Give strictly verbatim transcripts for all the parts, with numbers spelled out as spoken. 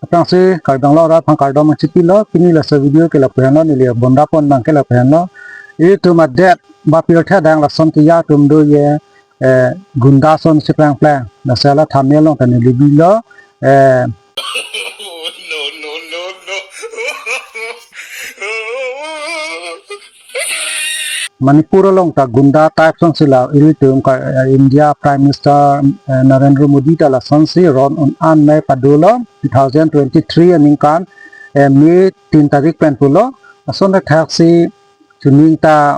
Aphrangsi Karbi Anglong arat aphan kardom nangchipilo, pini laso video ke lapu henlo, neli kabondapon abang ke lapu henlo. Itum adet ba pirthe adang lason keja atum do ye, eh, gunda asonsi plangplang. Lasi hala thumbnail along ta neli bilo, eh, No, no, no, no. Manipur along ta gunda type asonsi la ilitum ka, eh, India Prime Minister, eh, Narendra Modi ta lasonsi ron un-an mei padolo two thousand twenty-three aningkan, eh, May tin tarik pen pulo. Lason thakthaksi chuning ta,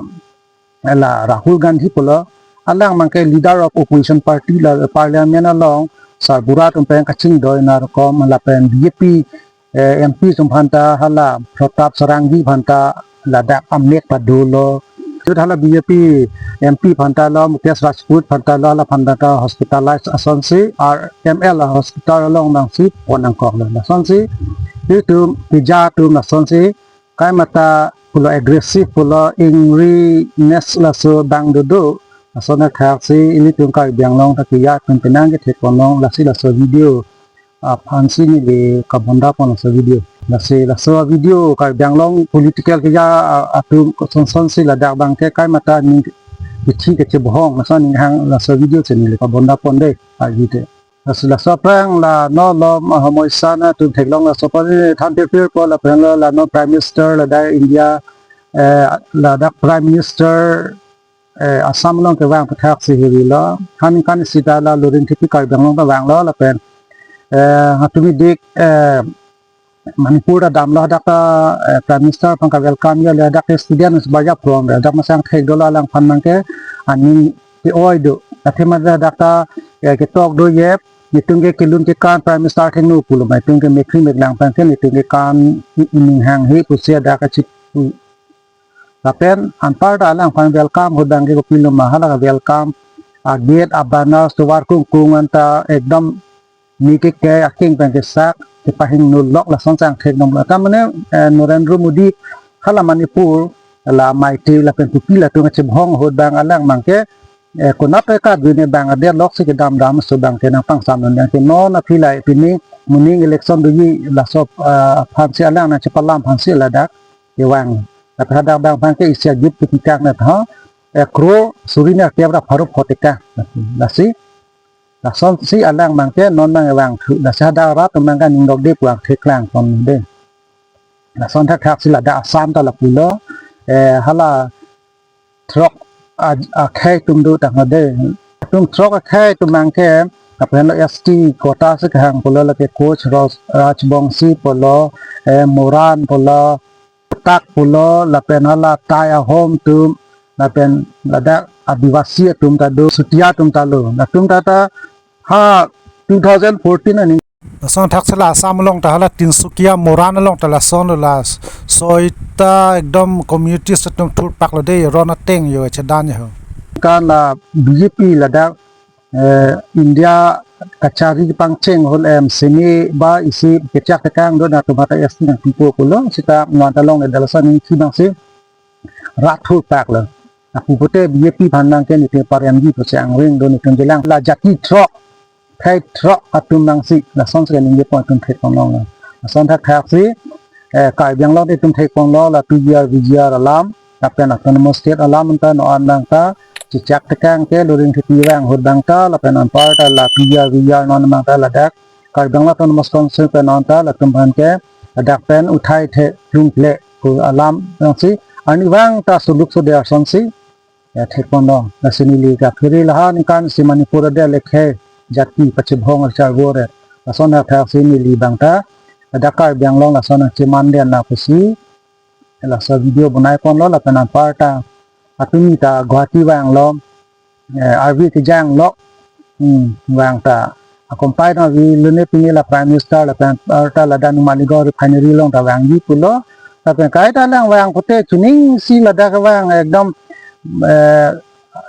eh, la Rahul Gandhi pulo. Alang abang ke leader of opposition party, la parliament along sarbura atum pen kachingdoi na rokom lapen B J P, eh, M P atum aphan ta hala Pratap Saranghi aphan ta ladak amek padolo. Jut hala B J P M P aphan ta lo, Mukesh Rajput aphan ta lo, hala aphan ta hospitalize asonsi, R M L hospital along abangsi pon nangkoklo. Lasonsi itum keja atum lasonsi kaimata pulo, aggressive pulo, angriness laso abang dodo. Lason thakthaksi ilitum Karbi Anglong ta keja atum penang kethekponlong, lasi laso video aphansi neli kabondapon laso video. Lasi laso video Karbi Anglong political keja, ah, atum kosonsonsi ladak abang ke kaimata ning kithi kechebohong, laso aning hang laso video si neli kabondapon dei, arju te. Lasi laso aphrang la non lo, ah, homoisa na atum theklong, laso aphrang than pirpirpo lapen lo la non Prime Minister ladak India, eh, ladak Prime Minister, eh, Assam along kevang aphuthak si hirilo. Aningkan sita la Luring Thepi Karbi Anglong ta vanglo lapen, eh, hatumi dik, eh, Manipur ta damlo, hadak ta, eh, Prime Minister aphan ka welcome ya le, hadak ke student baja from hadak masang thek dolo, alangphan abang ke aning ke-oi do. Athema hadak ta, eh, ketok do ye, netum ke kelun kekan Prime Minister athengno pulo ma, netum ke mekkri meklang abang ke netum kekan i-, ining hanghe pusi hadak kachi pu. Lapen anparta alangphan welcome ahut abang ke kopilo ma, hala welcome agate abanar tovar kungkung anta ekdom mi ke ke aking pen kesak kepahingno lok lason chang thek dong. Tamane, eh, Narendra Modi hala Manipur la maiti lapen kupi latum kachebohong ahut abang alang abang ke, eh, konat ke kadun ne abang adet loksi kedam dam aso abang ke nangpangsam non abang ke non aphi la pini moning election doji laso, ah, aphansi alang nangchepalam aphansi ladak kevang. Tapi hadak abang abang ke isi ajut ketikang na tha, eh, crore suri na kevra pharo photika. Lasi lasonsi alang abang ke non abang vangthu. Lasi hadak rat atum abang ke ning dokde pu vangthe klangpon dei. Lason thakthaksi ladak Assam ta lapulo, eh, hala throk a-, akhei atum do tanglo dei. Atum throk akhei atum abang ke, lapen lo S T quota si kehang pulo, lake Koch, Raj-, Rajbongsi pulo, eh, Moran pulo, Tak pulo, lapen hala Tai Ahom atum, lapen ladak Adivasi atum ta do, Sutia atum ta lo. Latum ta ta ha two thousand fourteen ani. Lason thaksi la Assam along ta hala Tinsukia Moran along ta lason lo la soita ekdom communities atum thurpak lo dei, ron ateng yo chedan yo. Kan la B J P ladak, eh, India kachari pangcheng hol em sini ba isi kechak tekang do na tumata S T nangpipo pulo, sita non ta long le dalasan ning si abangsi rat thurpak lo. Apu pute B J P aphan abang ke netum paremji pusi angring do, netum jelang la jati throk, khei throk atum abangsi, lasonsi ningjepo atum thekponlong. Lason thakthaksi, eh, Karbi Anglong atum thekponlo la P G R, V G R alam, lapen Autonomous State alam anta non abang ta chechak tekang ke Luring Thepi vang ahut abang ta, lapen anparta la P G R, V G R non abang ta ladak Karbi Anglong Autonomous Council pen non ta latum aphan ke ladak pen uthai the plung ple pu alam abangsi, arnivang ta suluk suder asonsi, ya, thekponlong. Lasi neli kaphere laha aningkan si Manipur adet le khei jati pachebohong achar gore. Lason thakthaksi neli abang ta ladak Karbi Anglong lason nangchemanden na pusi laso video bonaiponlo, lapen anparta atumi ta Guwahati vanglo, eh, arvi kejang lo, hmm, vang ta akompai nangvilo ne pini la Prime Minister, lapen anparta ladak Numaligarh refinery along ta vangji pulo. Lapen kaita lang vang pute chuning si ladak vang ekdom, eh,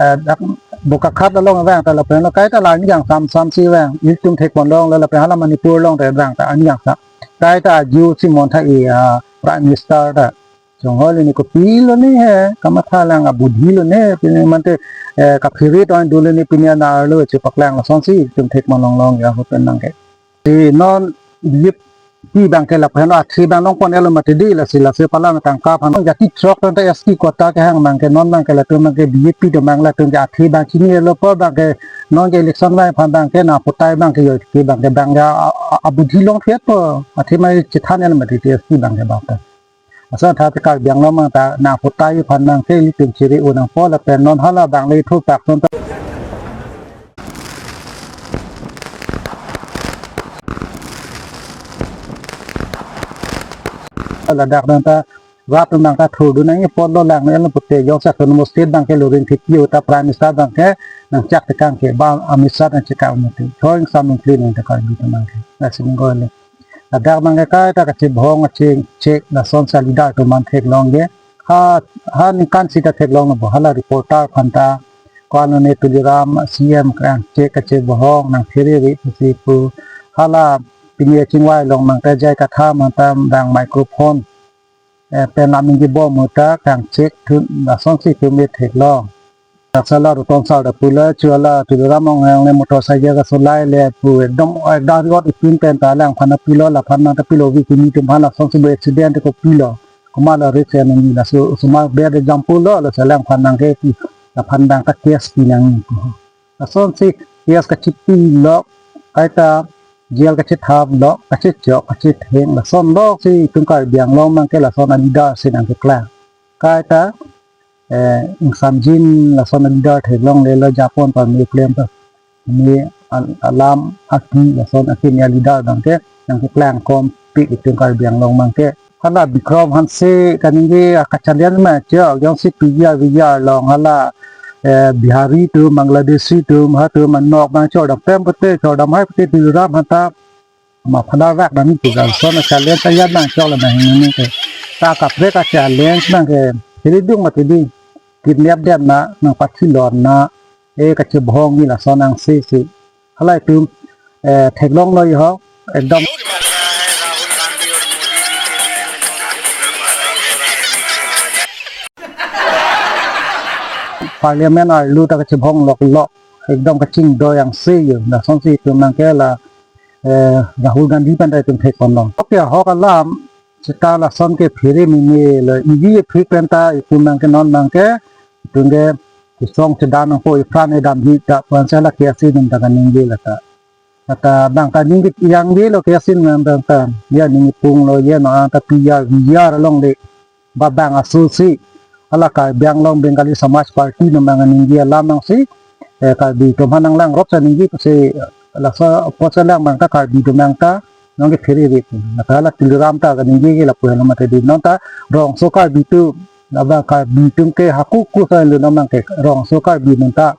eh, dak Bokakhat along vang ta lapen lo kaita la arni kangsam sam si vang, itum thekponlong lo, lapen hala Manipur along ta vang ta arni kangsam. Kaita arju si mon tha i, ah, Prime Minister ta. Chonghoi lo ne, kopilo ne he, kamatha lang abudhi lo ne, pini mante, eh, kaphere to do lo ne pini anerlo chepaklang lasonsi itum thekponlonglong ya ahut pen abang ke. Si non B J P Pi abangke lapen athe abang longpon-etlo mati di, lasi laso palang tangka aphan jati throk tangte S T quota kehang abangke non abangke latum abangke B J P atum abang latum ke athe abang chinilo pu abangke non ke election abang aphan abangke nangputai abangke yo ke abangke abangke a, a, a, abudhi longthuet po athe mai chethan-etlo mati di S T abangke abangke. Laso athak Karbi Anglong abangta nangputai aphan abangke ilitum chiri-o nangpo lapen non hala abang le thu pak ton ta. Ladak abangta rat abangta thurdun nangji apotlo lang nangji pute jongsi autonomous state abangke Lurin Thiki ahut ta Prime Minister abangke nangchak tekang ke ba Amit Shah nangchekang mati. Thoi ingsam ingkli nang ta Karbi atum abangke. Lasi ning ko le. Ladak abangke kaita kachebhong kachechek lasonsi a-leader atum aphan theklong ke. Ha, ha ningkan sita theklonglo bo hala reporter aphan ta. Ko-an lone Tuliram C M kangchek kachebhong nangphere-re pusi pu. Hala pini achingvai along abangke J I Kathar aphanta abang microphone eh, pen lam ningje bom ahut ta kangchek thun lasonsi itum me theklong. Laso la Ruton Sar ta pulo chu hala Tuliram Ronghang le motorcycle kasolai le pu ekdom ekdom rot ipin pen ta alangphan ta pilo laphan nang ta pilo vi kimi atum aphan lasonsi bo accident ko pilo. Komat lo risk ya nangji laso osomar bad example lo laso alangphan abangke pi laphan abang ta case pi nangji. Lasonsi case kachepilok kaita jail kachethap lok kachechok kachetheng lason loksi itum Karbi Anglong abangke lason a-leader si nangkeklang. Kaita eh, ingsamjin lason a-leader theklonglelo japon pame klem ta. Ini al-, alam aki lason akimi a-leader abangke nangkeklang kom pi itum Karbi Anglong abangke. Hala Bikram Hanse kaningje akachalian ma chok jongsi P G R V G R along hala eh, Bihari atum Bangladeshi atum ha atum anok abang chodam pem pute chodam hai pute Tuliram aphanta ma phalar rak nangji pu lason a-challenge ayat abang choklo nang hini ke. Ta kaprek a-challenge abangke hiri dung mati di kidnap det na nangpathilon na e kachebhong ni lason angse si. Halai atum eh, theklonglo iho ekdom. Parliament arlo ta kachebhong lok lok ekdom kachingdoi angse yo lasonsi itum abangke la eh, Rahul Gandhi aphanta itum thekponlo. Okay, ahok alam seta lason ke phere meme lo iji phik pen ta itum abangke non abangke itum ke kesong chedan nangpo ipran edam hi ta ponsela ke asi nung ta kaningje lata. Lata abang ta ningje yang je lo ke asi nung abang ta ya ningje punglo ya no ta P G R V G R along le ba abang aso si hala Karbi Anglong Bengali Samaj Party atum abang ningje alam nangsi eh, Karbi atum aphan nanglang rop sa ningje si laso apot sa lang abang ta Karbi atum abang ta nonke phere-re pu. Lata hala Tuliram ta kaningje ke lapu helo mati di non ta rongso Karbi atum laba Karbi atum ke haku ku sa lo non abangke rongso Karbi atum ta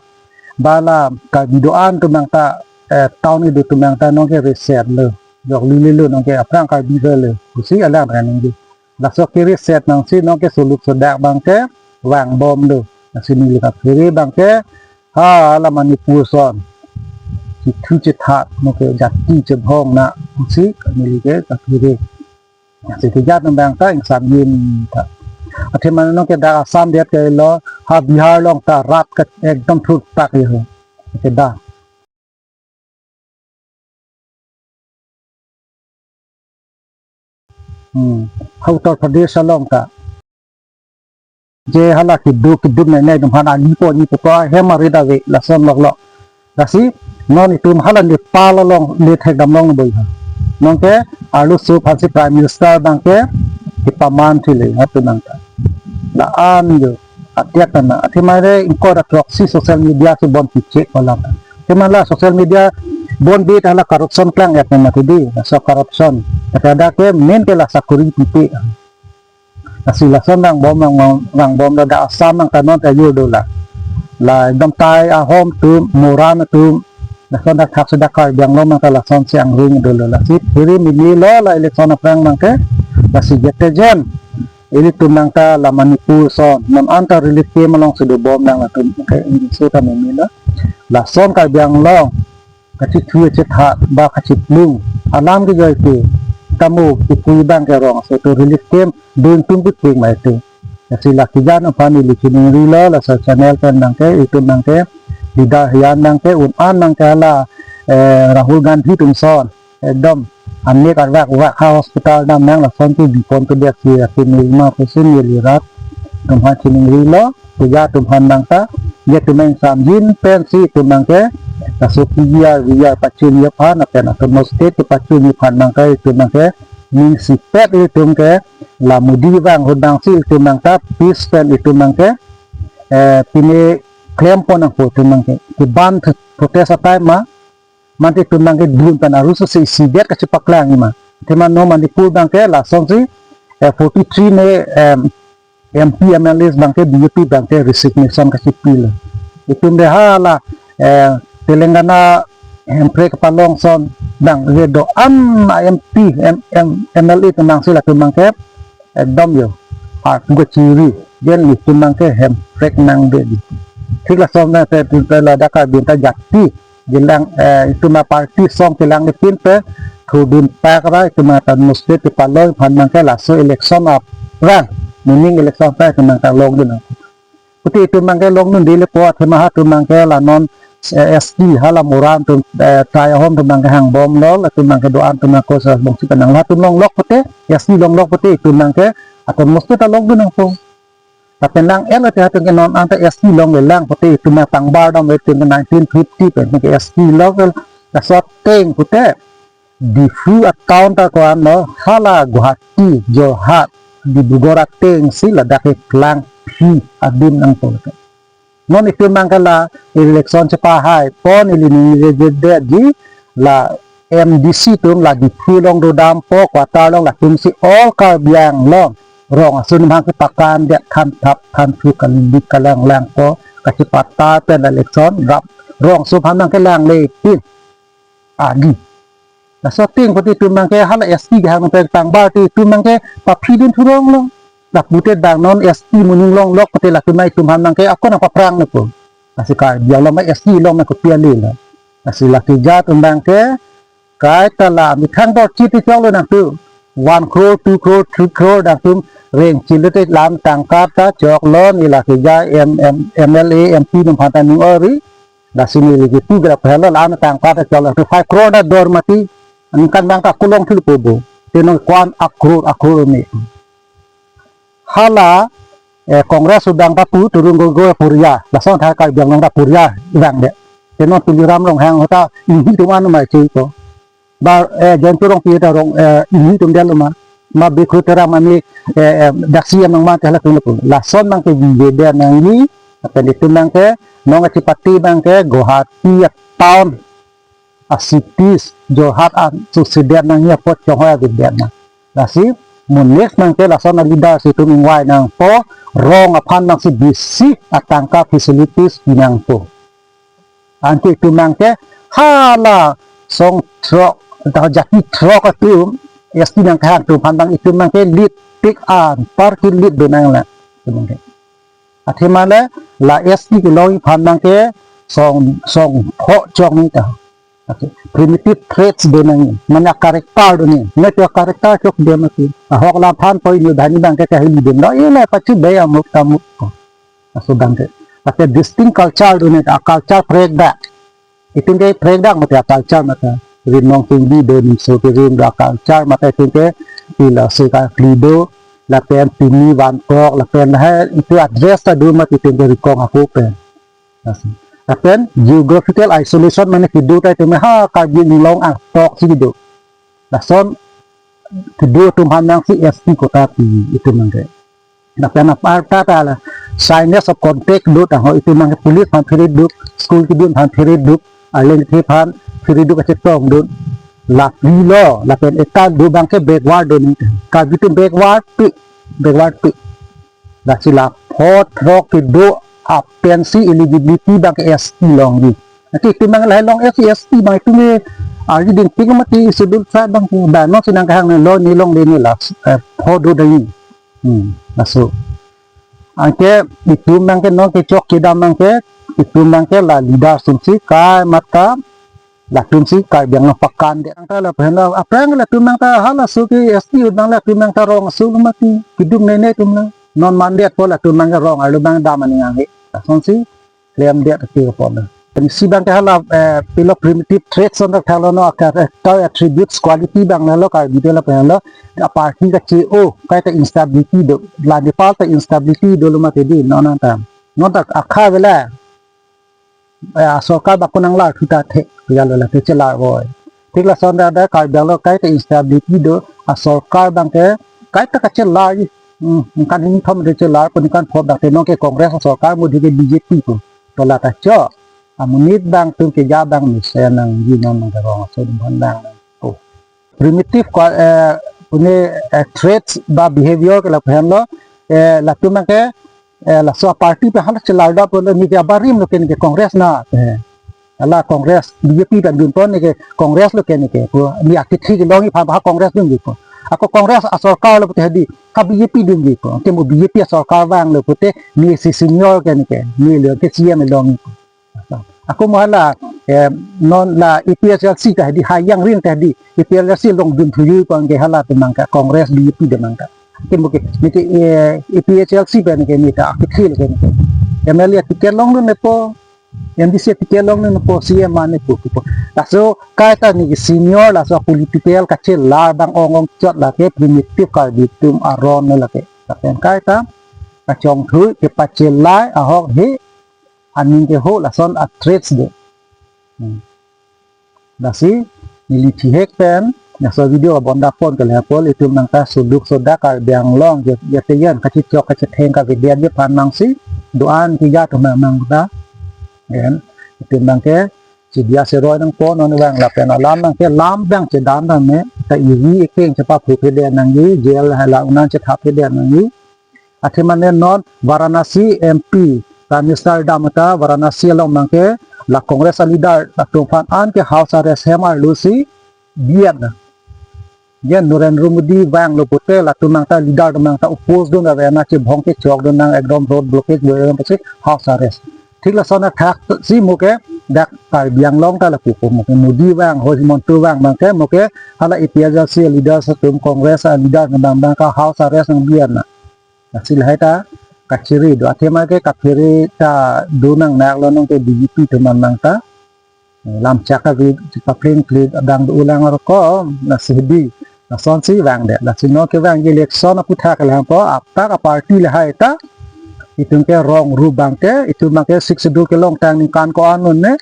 ba la Karbi do-an atum abang ta eh, town kedo atum abang ta nonke reset lo jok lile lo nonke aphrang Karbi lo pusi alang kaningje. Laso ke reset nangsi nonke suluk sodak abangke vangbomlo. Lasi neli kaphere abangke ha la Manipur ason chethu chethat nonke jati chebhong na pusi neli ke kaphere. Lasi kejat abang ta ingsamjin ta. Athema nonke dak Assam det ke lo ha Bihar along ta rat ke ekdom thurpak yo. Ke da. Hmm. Ha Uttar Pradesh along ta. Je hala kedo keduk nai nai atum aphan ani po ni po ko hem arit ave lason lok lok. Lasi non itum hala Nepal along le thekdam long boi ha. Nonke arloso aphansi Prime Minister abangke kepaman thile ha atum abang ta. La-an yo. Adiak kana. Athema re ingkoi ra throksi social media si bon pichek ko alam. Athema la social media bon bit hala corruption klang ek mati di. Laso corruption. Kata dak ke main ke la sakuri pipe. Lasi lason vangbom vangbom vangbom la dak Assam abang ta non ta yo do la. La ekdom Tai Ahom atum Moran atum. Lason dak thak sudah Karbi Anglong abang ta lasonsi angrung dolo lasi phere meme lo la election aphrang abangke lasi jete jen ilitum abang ta la Manipur ason non anta relief camp alongsi dobom nang latum ke inso ta meme lo lason Karbi Anglong kachethu chethat ba kacheplung alam kejoi ke tamo kepui abangke rongso atum relief camp dun tum piping mai te. Lasi la kejat aphan ili chiningrilo laso channel pen abangke itum abangke leader hian abangke un-an abangke hala eh, Rahul Gandhi atum ason Ekdom amek arvak vak ha hospital dam nang lason ke bipon ke dia si akim ilma pusi neli rat tum ha chiningrilo, puja tum han nang ta, dia tum nang samjin pensi tum nang ke, laso P G R, V G R pachun aphan, lapen atum state ke pachun aphan nang ke, tum nang ke, ning sipet itum ke, la Modi vang hudang si itum nang ta, peace pen itum nang ke, eh, pine klem pon nangpo itum nang ke, ke ban protest atai ma, mate itum nang ke dun pen arus si isidet kachepaklang ma. Athema non Manipur bang ke lasonsi, eh, forty-three ne, em, M P M L As bang ke B J P bang ke resignation kachepilo. Itum de hala, eh, Telangana hemprek palong ason bang ke do-an M P, M, M, M L A itum bang si latum bang ke, ekdom yo. Arpu kachiri, dia itum bang ke hemprek nang de di. Thik lason na te, te, te ladak Karbi ta jati, jelang, eh, itum aparty song kelang ipin pe, thudun pakra, itum atan musti ti paloi aphan bang ke laso election aphrang, meaning election aphrang itum bang ta longdun. Pute itum bang ke longdun dele po, athema ha itum bang ke la non, eh, S T hala Moran atum, eh, tai ahom itum bang ke hangbomlo, itum bang ke do-an itum bang ko sa bongsi penang latum longlok pute, S T longlok pute itum bang ke, atum musti ta longdun nangpo. Tapi nang en ate ha itum ke non anta S T longle lang pute itum bang tangbar dam itum ke nineteen fifty pen ke S T lo ke laso ateng pute Diphu a-town ta ko-an lo, hala Guwahati, Jorhat, Dibrugarh ateng si ladak ke klangpi adin nangpo. Non itum bang ke la election chepahai pon ili ning je de di la M D C atum la Diphu along dodampo, quarter along latum si all Karbi Anglong rong aso atum bang ke pakan dia than thap than thu kali kalang langpo, kachepatar pen election rap rong aso aphan bang ke langle pin adi. Laso ateng pute itum bang ke hala S T kehang pen tangbar ti itum bang ke paphi dun thurong lo. Lapu te bang non S T muning longlok pute latum itum aphan bang ke akon nangpaprang nangpo. Lasi Karbi along ma S T along ma kopi ale lo. Lasi lake ja atum bang ke kaita la methang dorchit ti choklo nangtum. One crore, two crore, three crore nangtum rengchilo te lam tangka ta choklo, ne lake ja M, M, M L A, M P atum aphan ta ning ori. Lasi neli ke tu grap helo la-an tangka ta choklo, tu five crore ta dor mati. Aningkan bang ta kulong thil po bo. Te non ko-an a-crore, a-crore ne. Hala, eh, Congress ahut bang ta pu Tarun Gogoi aporial. Lason thai Karbi Anglong ta aporial bang de. Te non Tuliram Ronghang ahut ta inghi atum an mai chui ko. Ba, eh, Jayanta Rongpi ta rong, eh, inghi atum delo ma. Ma Bikhu Terang mani, eh, eh, daksi yang mang ma te hala atum lo. Lason bang ke V J de nangji, lapen itum bang ke, non kachepate bang ke, Guwahati a-town, a-cities, Jorhat a-succeed nangji apot chonghoi avidya nang. Lasi, mo next bang ke lason a-leader si itum ingvai nangpo, rong aphan bang si bisi atangka facilities nangpo. Anke itum bang ke hala song throk, ta jati throk atum, S T nangkehang atum aphan bang itum bang ke lead tik anpar ke lead do nang la. Itum bang ke. Athema le la S T kelong aphan bang ke song, song pho chok ni ta. Okay. Primitive traits do nang ni. Mane character do ni. Ne tu character chok de mati. Ahok la aphan poi ni dhani bang ke kahi ni dun lo. Ila pachu be amuk tamuk. Laso bang ke. Tapi distinct culture do ni ta, culture prek dak. Itum ke prek dak mate culture mate. Rim nong tingbi do nimso kerim do culture mate itum ke ila se ka kli do, lapen pini van tok, lapen ha itum address ta do mate itum ke Rikong ako pen. Lapen geographical isolation mane kedo ta itum ha Karbi Anglong atok si kedo. Lason kedo atum aphan bang si S T quota pi itum bang ke. Lapen aparta ta la shyness of contact do ta ho itum bang ke police aphan phere duk, school kedun aphan phere duk, arleng kethe aphan phere duk kachetong do. Lapri lo, lapen eta do bang ke backward do ni. Karbi atum backward pi, backward pi. Lasi la pho throk kedo apensi eligibility bang ke S T longji. Nanti itum bang lahai long S C, S T bang itum ke arji dingpik mati schedule tribe bang ke. Ba non si nangkehang ne lo ne longle ne la, eh, pho do dai. Hmm, laso. Anke itum bang ke non kechok kedam bang ke, itum bang ke la leader atum si kai mata, latum si Karbi Anglong pakan de. Angta lapen la aphrang latum bang ta halaso ke S T ahut bang latum bang ta rong aso lo mati. Keduk nene atum la. Non mandet po latum bang ke rong arlo bang dam aning anghe. Lasonsi klemdet ati apot la. Isi abang ke hala, eh, pilo primitive traits on thakthak lo no, character attributes, quality abang lo, Karbi te lapen lo, a party kache-o, kaita instability do, la Nepal ta instability dolo mati di, non nang tam. Non ta akha vela, eh, asorkar abang ko nanglar thu ta the, ya lo la te chelar voi. Thik lason ta da Karbi Anglong kaita instability do, asorkar abang ke, kaita kachelar, hmm, kan hini thom de chelar, pun kan thom dak te non ke Congress asorkar mo di ke B J P ko. To la ta cho, amonit abang tum ke ja abang ni se nangji non nang rong aso dum hon abang nang. Oh. Primitive kwa, eh, pune, eh, traits ba behavior ke lapen lo, eh, latum abang ke, eh, laso a party pen hala chelar dap lo, ne ke abarim lo ke ne ke Congress na, eh. Hala Congress, B J P pen dunpon ne ke Congress lo ke ne ke. Ko ne akithe kelongji aphan ha Congress dunji ko. Ako Congress asorkar lo pute hedi, ha B J P dunji ko. Ke mo B J P asorkar vanglo pute ne si senior ke ne ke. Ne lo ke C M longji ko. Ako mo hala, eh, non la A P H L C ta hedi, ha Yang Rin ta hedi, A P H L C longdun thuji ko, anke hala atum abang ke Congress, B J P atum abang ke. Ke mo ke, ne ke, eh, A P H L C pen ke ne ta akithe lo ke ne ke. M L A ticket longdun nepo, M D C ticket longdun nepo, C M ma nepo, nepo. Laso kaita ne ke senior, laso political kachelar abang ong ong chot la ke primitive Karbi atum aron lo la ke. Lapen kaita kachongthui, kepachelai ahok he, aning ke ho, lason a traits do. Hmm. Lasi neli thihek pen, laso video abon dapon ke le apot itum abang ta soduk sodak Karbi Anglong, je, je te yen kachechok kachetheng kavedet je aphan nangsi, do-an keja atum abang ta. Then itum abang ke chidia seroi nangpo non vang lapen alam abang ke lam abang chedan dan me, ta iri ekeng chepaphu phedet nangji, jail hala unan chethap phedet nangji. Athema ne non Varanasi M P, Prime Minister dam ta Varanasi along abang ke la Congress a leader atum aphan an ke house arrest hem arlo si bian na. Yen Narendra Modi vanglo pute latum abang ta leader atum abang ta oppose dun ave na, chebhong kechok dun nang, ekdom road blockade boi pasi house arrest. Thik lason athak si mo ke dak Karbi Anglong ta lapu ko mo ke Modi vang ho, Himanta vang abang ke mo ke hala A P H L C leaders atum, Congress a leader atum abang abang ke house arrest nangbian na. Lasi lahai ta kachiri do, athema ke kaphere ta do nang nak lo non ke B J P atum abang ta. Lam chak avi kaphleng phli abang do ulang arko, lasi hedi. Lasonsi vangdet. Lasi non ke vang election aputhak le ko, apta ka party lahai ta. Itum ke rong ru abang ke, itum abang ke Sixth Schedule kelongtang ningkan ko-an un ne.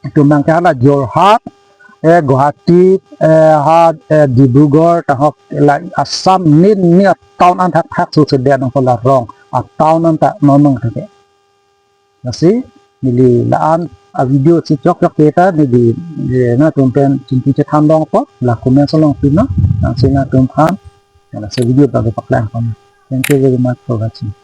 Itum abang ke hala Jorhat, eh, Guwahati, eh, ha, eh, Dibrugarh, tahok la Assam nin ni a town an thakthak su sede nang ko la rong. A town an ta non nang thake. Lasi neli la-an a video si chokchok ke ta neli, eh, nangtum pen chingki chethan longpo, la comment along pin non, nangsi nangtum aphan lasi video abang paklang pon. Thank you very much for watching.